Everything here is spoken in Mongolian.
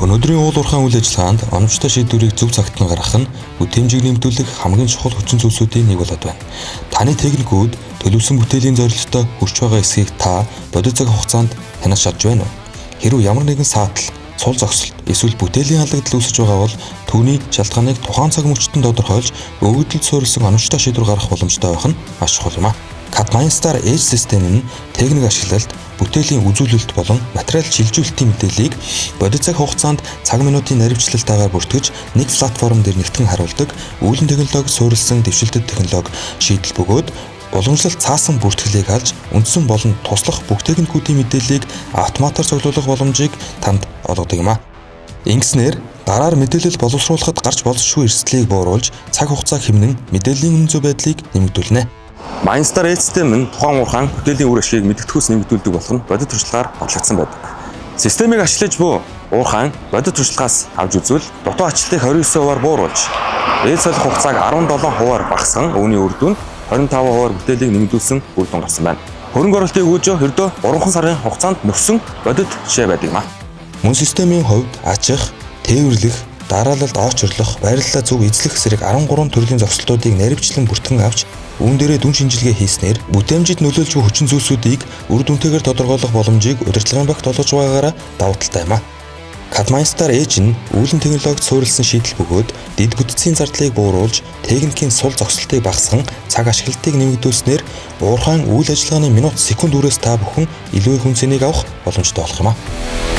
Өнөөдрийн уул уурхайн үйл ажиллагаанд оновчтой шийдвэрийг зөв цагт нь гаргах нь бүтээмжийг нэмэгдүүлэх хамгийн чухал хүчин зүйлсүүдийн нэг болоод байна. Таны техникүүд төлөвлөсөн бүтээлийн зорилттой хүрч байгаа эсэхийг та бодит цаг хугацаанд таних чадж байна уу? Хэрвээ ямар нэгэн саатал, цул зогсолт эсвэл бүтээлийн алдагдал үүсэж байгаа бол түүний шалтгааныг тухайн цаг мөчид нь тодорхойлж өгөгдөлд суурилсан оновчтой шийдвэр гаргах боломжтой байх нь маш чухал юм а. Cadminstar Edge систем нь техник ашиглалт, бүтээлийн үзүүлэлт болон материал шилжүүлэлтийн мэдээллийг бодит цаг хугацаанд цаг минутын наривчлалтаагаар бүртгэж нэг платформ дээр нэгтгэн харуулдаг үүлэн технологи суурилсан дэвшилтэт технологи шийдэл бөгөөд уламжлалт цаасан бүртгэлийг алж үндсэн болон туслах бүх техникүүдийн мэдээллийг автоматар цуглуулах боломжийг танд олгодог юм а. Ингэснээр дараар мэдээлэл боловсруулахад гарч болзошгүй эрсдлийг бууруулж цаг хугацаа хэмнэн мэдээллийн үнэн зөв байдлыг нэмэгдүүлнэ. MineStar Edge систем нь тухайн уурхайн бүтээлийн үр ашгийг мэдгэдэгхүйс нэмэгдүүлдэг болох нь бодит туршлагаар батлагдсан байдаг. Системийг ашиглаж буй уурхайн бодит туршлагаас авч үзвэл дутуу ачлалыг 29%-аар бууруулж, ээлж солих хугацааг 17%-аар багасган үүний үр дүнд 25%-аар бүтээлийг нэмэгдүүлсэн үр дүн гарсан байна. Хөрөнгө оруулалтын өгөөжөө ердөө 3 сарын хугацаанд нөхсөн бодит жишээ байдаг юм а. Мөн системийн хувьд ажих, тээвэрлэх, дараалалд оочирлох, байрлалаа зөв эзлэх зэрэг 13 төрлийн зогсолтуудыг наривчлан бүртгэн авч үүн дээрээ дүн шинжилгээ хийснээр бүтээмжид нөлөөлж буй хүчин зүйлсүүдийг үр дүнтэйгээр тодорхойлох боломжийг удирдлагын багт олгож байгаагаараа давуу талтай юм а. Cadminstar Edge нь үүлэн технологид суурилсан шийдэл бөгөөд дэд бүтцийн зардлыг бууруулж, техникийн сул зогсолтыг багасган цаг ашиглалтыг нэмэгдүүлснээр уурхайн үйл ажиллагааны минут секунд үрээс та бүхэн илүү их үнэ цэнийг авах боломжтой болох юм а.